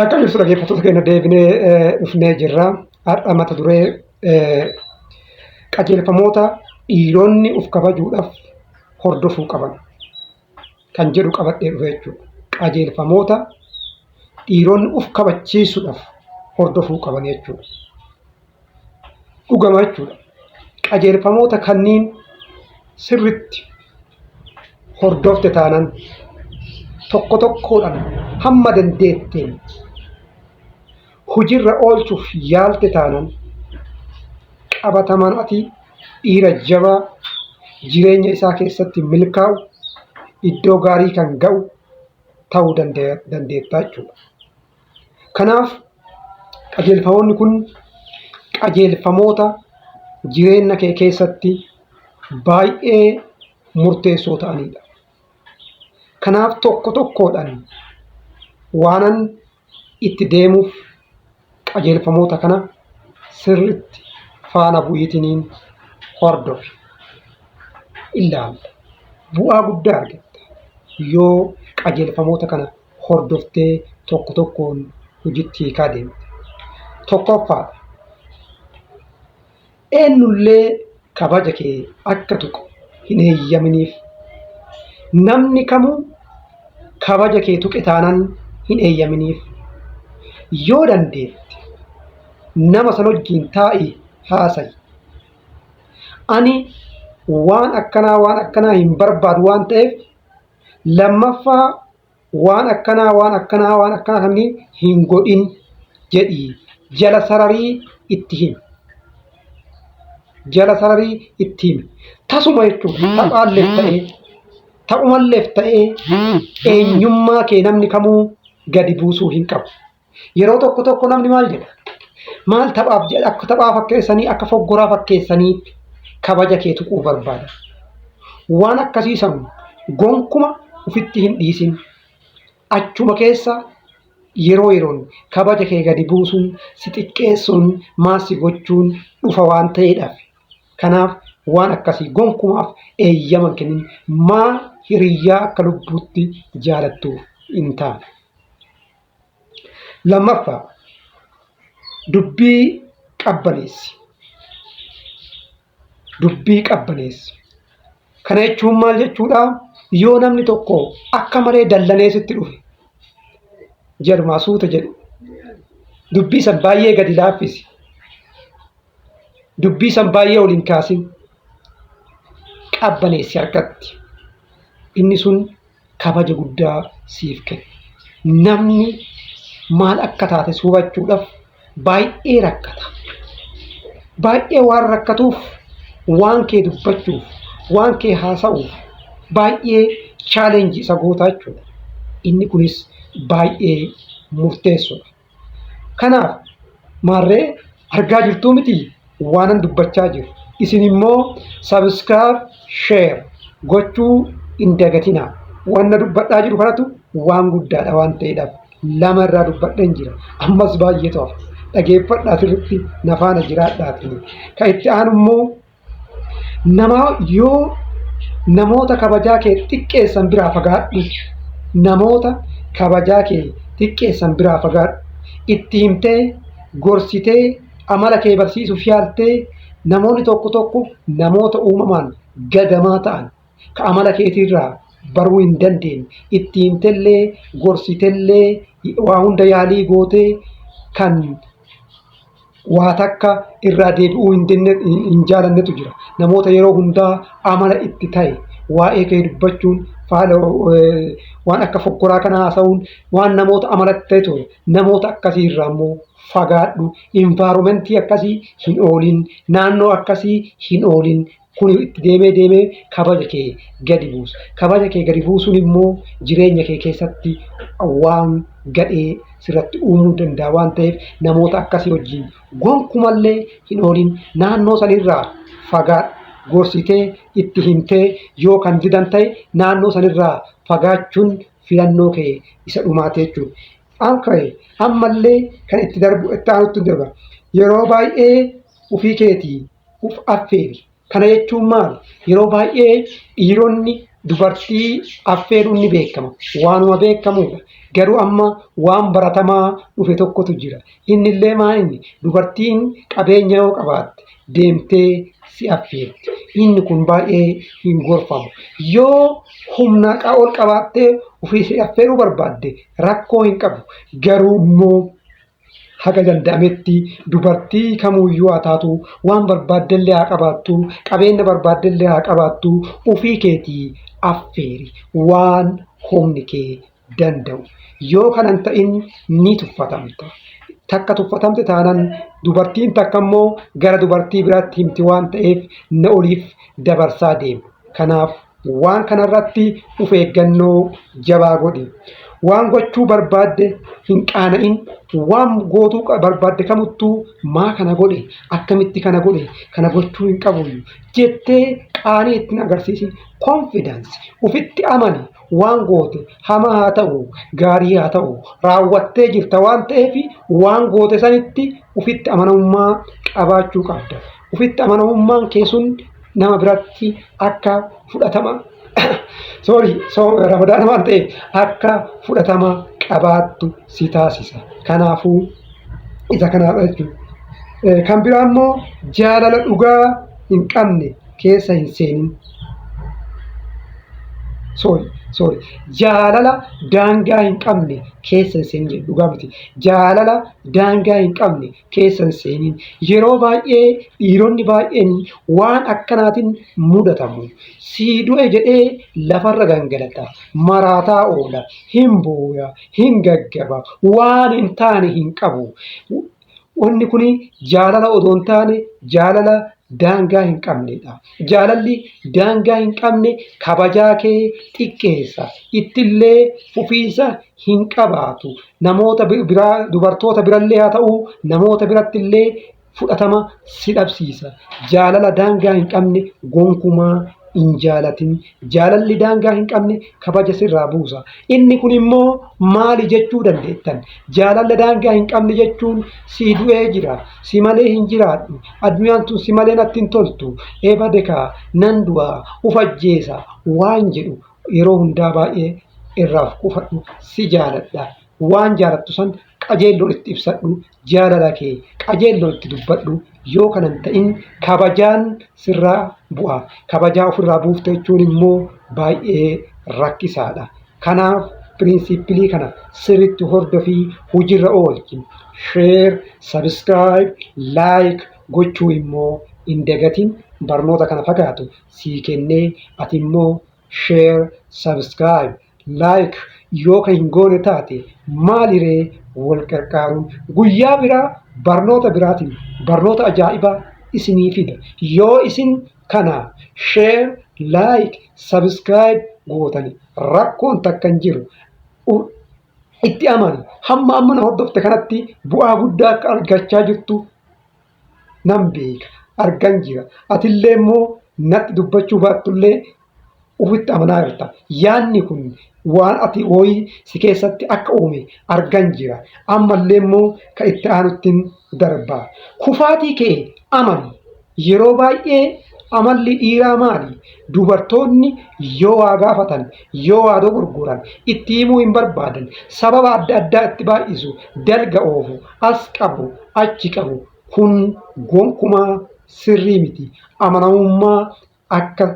Akka jirtu dhaggeeffattoota keenya deebinee dhufnee jirra. Har'a mata duree qajeelfamoota dhiironni of kabajuudhaaf hordofuu qaban kan jedhu qabadhee dhufe jechuudha. Qajeelfamoota dhiironni of kabachiisuudhaaf hordofuu qaban jechuudha. Dhugama jechuudha. Qajeelfamoota kanniin sirritti hordofte taanan tokko tokkoodhaan hamma dandeetteen hujirra oolchuuf yaalte taanan qabatamaan ati dhiira jabaa jireenya isaa keessatti milkaa'u iddoo gaarii kan ga'u ta'uu dandeetta jechuudha. Kanaaf qajeelfamoonni kun qajeelfamoota jireenya kee keessatti baay'ee murteessoo ta'anidha. Kanaaf tokko tokkoodhaan waanan itti deemuuf qajeelfamoota kana sirriitti faana bu'iitiniin hordofi. Ilaalla. Bu'aa guddaa argatta yoo qajeelfamoota kana hordoftee tokko tokkoon hojiitti hiikaa deemte. Tokkoffaadha. Eenyullee kabaja kee akka tuqu hin eeyyaminiif. Namni kamuu kabaja kee tuqe taanaan hin eeyyaminiif. Yoo dandeette nama san wajjin taa'ii haasa'i. Ani waan akkanaa waan akkanaa hin barbaadu waan ta'eef lammaffaa waan akkanaa waan akkanaa waan akkanaa kanneen hin godhin jedhii jala sararii itti himi. Jala sararii itti himi. Tasuma jechuudha taphaalleef ta'ee taphumalleef ta'ee eenyummaa kee namni kamuu gadi buusuu hin qabu. Yeroo tokko tokko namni maal jedha? Maal taphaaf jedha akka taphaa fakkeessanii akka foggoraa fakkeessanii kabaja kee tuquu barbaada. Waan akkasii san gonkuma ofitti hin dhiisin. Achuma keessa yeroo yeroon kabaja kee gadi buusuun si xiqqeessuun maal si gochuun dhufa waan ta'eedhaaf. Kanaaf waan akkasii gonkumaaf eeyyama hin kennin. Maa hiriyyaa akka lubbuutti jaalattuuf hin taane. Lammaffaa dubbii qabbaneessi. Dubbii qabbaneessi. Kana jechuun maal jechuudha? Yoo namni tokko akka malee dallanee sitti dhufe jalumaa suuta jedhu. Dubbii san baay'ee gadi laaffisi. Dubbii san baay'ee ol hin kaasin. Qabbaneessi harkatti. Inni sun kabaja guddaa siif kenna. Namni maal akka taate si hubachuudhaaf baay'ee rakkata. Baay'ee waan rakkatuuf waan kee dubbachuuf, waan kee haasa'uuf baay'ee chaalenjii isa gootaa jechuudha. Inni kunis baay'ee murteessoodha. Kanaaf maarree argaa jirtuu miti waanan dubbachaa jiru. Isin immoo subscribe, share gochuu hin dagatinaa. Wanna dubbadhaa jiru kanatu waan guddaadha waan ta'eedhaaf lama irraa dubbadheen jira. Ammas baay'eetu hafa. Dhageeffadhaa sirriitti na faana jiraadhaatii. Kan itti aanu immoo Nama yoo namoota kabajaa kee xiqqeessan biraa fagaadhu. Namoota kabajaa kee xiqqeessan biraa fagaadhu. Itti himtee, gorsitee, amala kee barsiisuuf yaaltee namoonni tokko tokko namoota uumamaan gadamaa ta'an ka amala keetiirraa baruu hin dandeenye itti himtellee gorsitellee waa hunda yaalii gootee kan waa takka irraa deebi'uu hin denne- hin jaalannetu jira. Namoota yeroo hundaa amala itti ta'e waa'ee kee dubbachuun faala waan akka fokkoraa kana haasa'uun waan namoota amala itti ta'e ture. Namoota akkasii irraa immoo fagaadhu. Environmentii akkasii hin oolin. Naannoo akkasii hin oolin. Kun itti deemee deemee kabaja kee gadi buusa. Kabaja kee gadi buusuun immoo jireenya kee keessatti waan gadhee sirratti uumuu danda'a waan ta'eef namoota akkasii wajjin gonkumallee hin oolin. Naannoo sanirraa fagaadhu. Gorsitee itti himtee yoo kan didan ta'e naannoo sanirraa fagaachuun filannoo kee isa dhumaati jechuudha. Okay. Ammallee kan itti darbu itti aanutti darba. Yeroo baay'ee ofii keetii uf affeeri. Kana jechuun maali? Yeroo baay'ee dhiironni Dubartii affeeruun ni beekama. Waanuma beekamuudha. Garuu amma waan baratamaa dhufe tokkotu jira. Innillee maal inni dubartiin qabeenya yoo qabaatte deemtee si affeerti. Inni kun baay'ee hin gorfamu. Yoo humna ol qabaattee ofii si affeeruu barbaadde rakkoo hin qabu. Garuu immoo haga danda'ametti dubartii kamuyyuu haa taatu, waan barbaaddellee haa qabaattu, qabeenya barbaaddellee haa qabaattu, ofii keetii affeeri waan humni kee danda'u. Yoo kana hin ta'in ni tuffatamta. Takka tuffatamte taanaan dubartiin takka immoo gara dubartii biraatti himti waan ta'eef na oliif dabarsaa deema. Kanaaf waan kanarratti of eeggannoo jabaa godhi. Waan gochuu barbaadde hin qaana'in. Waan gootuu barbaadde kamittuu maa kana godhe, akkamitti kana godhe, kana gochuu hin qabu jettee qaanii ittiin agarsiisin. Confidence, ofitti amani. Waan goote hamaa haa ta'u gaarii haa ta'u raawwattee jirta waan ta'eef waan goote sanitti ofitti amanamummaa qabaachuu qabda. Ofitti amanamummaan kee sun nama biratti akka fudhatama, sorry, Ramadaana waan ta'eef, akka fudhatama qabaattu si taasisa. Kanaafuu isa kanaadha jechuudha. Kan biraa immoo jaalala dhugaa hin qabne keessa hin seenin. Sorry, sorry. Jaalala daangaa hin qabne keessa hin seenin jedhu, dhugaa miti. Jaalala daangaa hin qabne keessa hin seenin. Yeroo baay'ee dhiironni baay'een waan akkanaatiin mudatamu. Sii du'e jedhee lafarra gangalata. Maraataa oola. Hin booya. Hin gaggaba. Waan hin taane hin qabu. Wanni kun jaalala odoo hin taane jaalala daangaa hin qabnedha. Jaalalli daangaa hin qabne kabajaa kee xiqqeessa. Ittillee fufiinsa hin qabaatu. Namoota biraa, dubartoota birallee haa ta'u, namoota birattillee fudhatama si dhabsiisa. Jaalala daangaa hin qabne gonkumaa hin jaalatin. Jaalalli daangaa hin qabne kabaja sirraa buusa. Inni kun immoo maali jechuu dandeettan? Jaalala daangaa hin qabne jechuun si du'ee jira, si malee hin jiraadhu, addunyaan tun si malee natti hin toltu, eebade kaa nan du'a, uf ajjeesa waan jedhu yeroo hundaa baay'ee irraa of qufadhu. Si jaaladha. Waan jaalattu san qajeelloon itti ibsadhu, jaalala kee qajeelloon itti dubbadhu. Yoo kana hin ta'in kabajaan sirraa bu'a. Kabajaa ofirraa buufte jechuun immoo baay'ee rakkisaadha. Kanaaf principle kana sirriitti hordofii hojiirra oolchi. Share, subscribe, like gochuu immoo hin dagatin. Barnoota kana fakkaatu sii kennee ati immoo share, subscribe, like yoo kan hin goone taate maaliree wal qarqaaruun? Guyyaa biraa barnoota biraatiin barnoota ajaa'ibaa isinii fida. Yoo isin kana share, like, subscribe gootani rakkoon takka hin jiru. Itti amani, hamma amma na hordofte kanatti bu'aa guddaa akka argachaa jirtu nan beeka, argan jira. Atillee immoo natti dubbachuu baattullee ofitti amanaa jirta. Yaadni kun waan ati wayii si keessatti akka uume argan jira. Ammallee immoo kan itti aanuttiin darba. Kufaatii kee amani. Yeroo baay'ee amalli dhiiraa maali? Dubartoonni yoo waa gaafatan, yoo waa dogoggoran itti himuu hin barbaadan. Sababa adda addaa itti baay'isu, dalga oofu, as qabu, achi qabu. Kun gonkumaa sirrii miti. Amanamummaa akka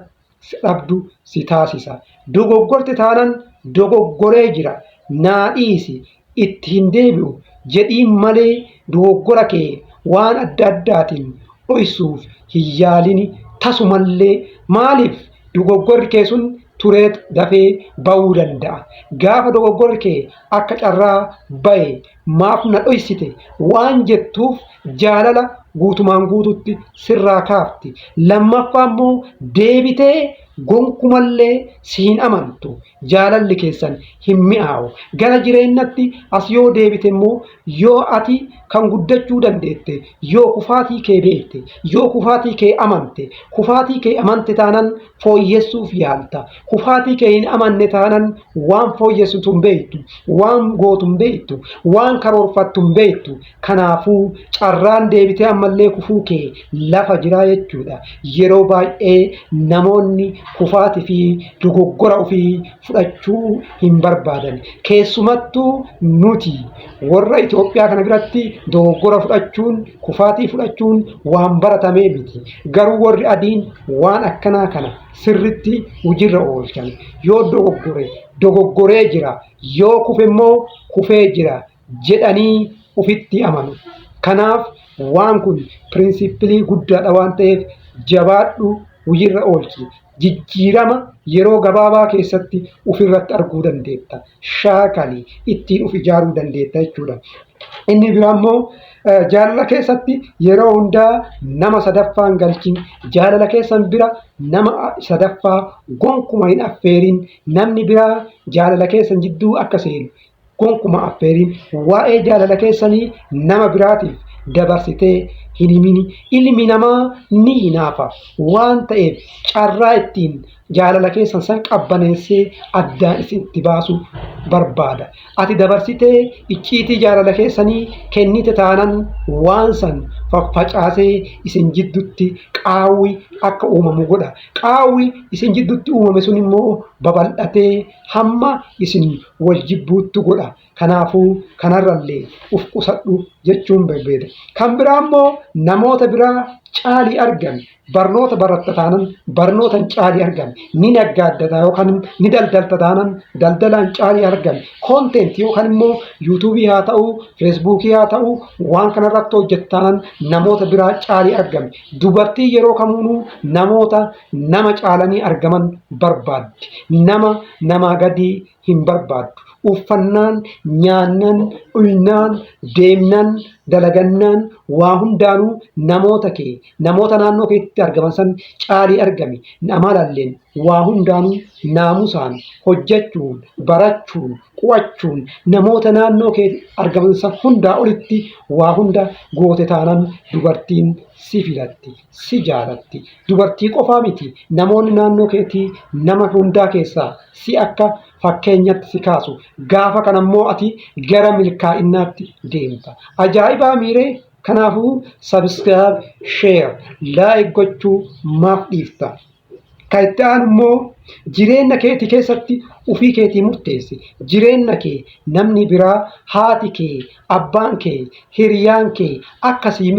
dhabdu si taasisa. Dogoggorte taanaan dogoggoree jira, naa dhiisi, itti hin deebi'u jedhiin malee dogoggora kee waan adda addaatiin dhoysuuf hin yaalini tasumallee. Maaliif? Dogoggorri kee sun tureet dafee ba'uu danda'a. Gaafa dogoggorri kee akka carraa ba'e maaf na dhoysite waan jettuuf jaalala guutumaan guututti sirraa kaafti. Lammaffaa immoo deebitee gonkumallee si hin amantu. Jaalalli keessan hin mi'aawu. Gara jireenyatti as yoo deebite immoo, yoo ati kan guddachuu dandeette yoo kufaatii kee beekte, yoo kufaatii kee amante. Kufaatii kee amante taanan fooyyessuuf yaalta. Kufaatii kee hin amanne taanan waan fooyyessitu hin beektu, waan gootu hin beektu, waan karoorfattu hin beektu. Kanaafuu carraan deebitee ammallee kufuu kee lafa jiraa jechuudha. Yeroo baay'ee namoonni kufaatii fi dogoggora ofii fudhachuu hin barbaadan. Keessumattuu nuti warra Itoophiyaa kana biratti dogoggora fudhachuun, kufaatii fudhachuun waan baratamee miti. Garuu warri adiin waan akkanaa kana sirritti hojiirra oolchan. Yoo dogoggore dogoggoree jira, yoo kufe immoo kufee jira jedhanii ofitti amanu. Kanaaf waan kun pirinsipilii guddaadha waan ta'eef jabaadhu, hojiirra oolchi. Jijjiirama yeroo gabaabaa keessatti ofirratti arguu dandeetta. Shaakali, ittiin of ijaaruu dandeetta jechuudha. Inni biraa immoo jaalala keessatti yeroo hundaa nama sadaffaa hin galchin. Jaalala keessan bira nama sadaffaa gonkuma hin affeerin. Namni biraa jaalala keessan jidduu akka seenu gonkuma affeerin. Waa'ee jaalala keessanii nama biraatiif dabarsitee hin himini. Ilmi namaa ni hinaafa waan ta'eef carraa ittiin jaalala keessan san qabbaneessee addaan isin itti baasu barbaada. Ati dabarsitee icciitii jaalala keessanii kennite taanan waan san faffacaasee isin jiddutti qaawwi akka uumamu godha. Qaawwi isin jiddutti uumame sun immoo babal'atee hamma isin wal jibbuuttu godha. Kanaafuu kanarrallee uf qusadhu jechuun barbaada. Kan biraa immoo namoota biraa caalii argame. Barnoota baratta taanan barnootan caalii argame. Ni naggaadda yookaan ni daldalta taanan daldalaan caalii argame. Content yookaan immoo yuutuubii haa ta'u, feesbuukii haa ta'u, waan kanarratti hojjetta taanan namoota biraa caalii argame. Dubartii yeroo kamuunuu namoota nama caalanii argaman barbaaddi. Nama namaa gadii hin barbaaddu. Uffannaan, nyaannan, dhugnaan, deemnan, dalagannaan waa hundaanuu namoota kee, namoota naannoo keetti argaman san caalii argami. Amalalleen waa hundaanuu naamusaan hojjechuun, barachuun, qu'achuun namoota naannoo kee argaman san hundaa olitti waa hunda goote taanan dubartiin si filatti, si jaalatti. Dubartii qofaa miti, namoonni naannoo keetii nama hundaa keessaa si akka fakkeenyatti si kaasu. Gaafa kanammoo ati gara milkaa'inaatti deemta. Ajaa'ibaa miiree! Kanaafuu subscribe, share, like gochuu maaf dhiifta? Kan itti aanu immoo jireenya keetii keessatti ofii keetii murteessi. Jireenya kee namni biraa, haati kee, abbaan kee, hiriyaan kee akka sii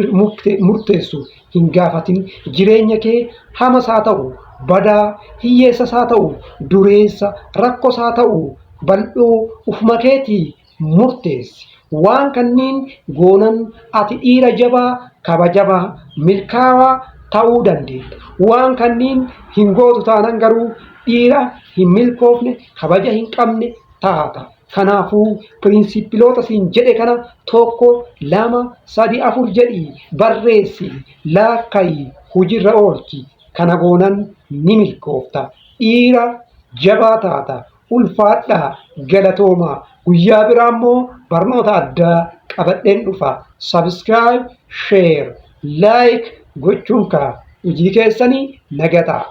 murteessu hin gaafatin. Jireenya kee hamas haa ta'u badaa, hiyyeessas haa ta'u dureessa, rakkos haa ta'u bal'oo ufuma keetii murteessi. Waan kanniin goonan ati dhiira jabaa, kabajamaa, milkaawaa ta'uu dandeetta. Waan kanniin hin gootu taanan garuu dhiira hin milkoofne, kabaja hin qabne taata. Kanaafuu piriinsipiloota siin jedhe kana 1, 2, 3, 4 jedhii barreessi, laakkayi, hojiirra oolchi. Kana goonan ni milkoofta. Dhiira jabaa taata. Ulfaadhaa, galatoomaa. Guyyaa biraa immoo barnoota addaa qabadheen dhufa. Subscribe, share, like gochuun kaa hojii keessanii nagataa.